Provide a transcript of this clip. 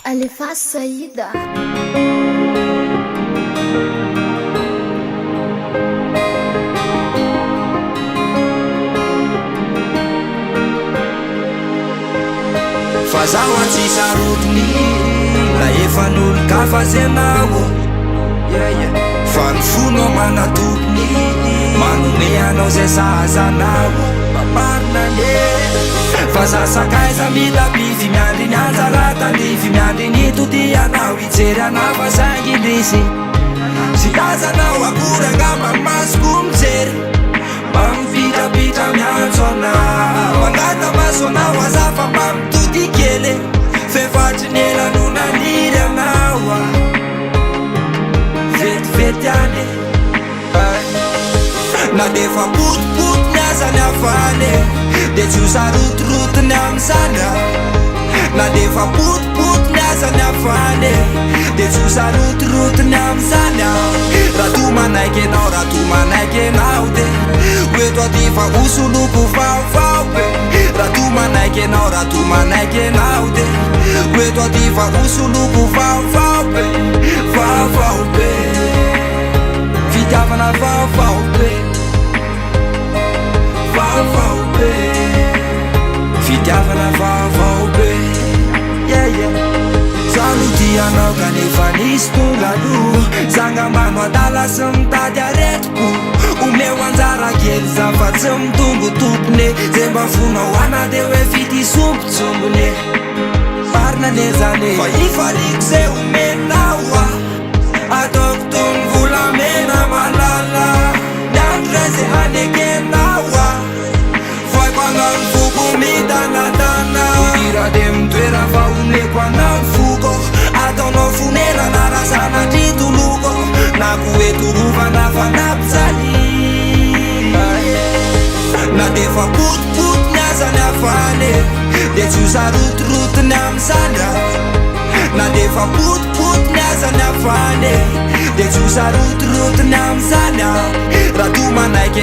Alefaso Saïd a. Fa zaho an tsy sarotiny na efa n'olon-kafa aza ianao Fa ny fonao manatokony manome anao zay sahaza anao Mba marina anie Fa za sakaiza mitapify miandry ny anjara tandrify Miandry ny todianao hijery anao fa saingy indrisy Tsy tazanao akory angamba ny masoko mijery Mba mipitrapitra miantso anao Mangata-maso anao aza fa mba mitody kely e F'efa hatry ny ela no naniry anao aho Vetivety ihany e. Na dia efa potipotiny aza ny havany e, dia tsy ho sarotirotiny amin'izany aho. Na dia efa potipotiny aza ny havany e, dia tsy ho sarotirotiny amin'izany aho. Raha toa manaiky ianao, raha toa manaiky ianao dia ho eto aty fa ho soloko vaovao be. Raha toa manaiky ianao, raha toa manaiky ianao dia ho eto aty fa ho soloko vaovao be, vaovao be. Fitiavana vaovao be, vaovao be. Fitiavana vaovao be, yeah yeah. Za no tia anao kanefa nisy tonga aloha. Za ngamba no adala sy mitady aretim-po. Omeo anjara kely za fa tsy mitombo tompony e. Zay mba fonao ana de hoe fitia sombintsombiny e. Marina anie zany e. Fa ifaliako zay omenao ahy. Ataoko toy ny volamena malala Ny andro iray izay hanekenao ahy Vohaiko anao ny foko midanadana Midira dia mitoera fa omeko anao ny foko Ataonao fonenana raha sanatria toloko Na koa hoe torovana fa nampijaliana Na dia efa potipotiny aza ny havany e Dia tsy ho sarotirotiny amin'izany aho Na dia efa potipotiny aza ny havany e Dia tsy ho sarotirotiny amin'izany aho Raha toa manaiky.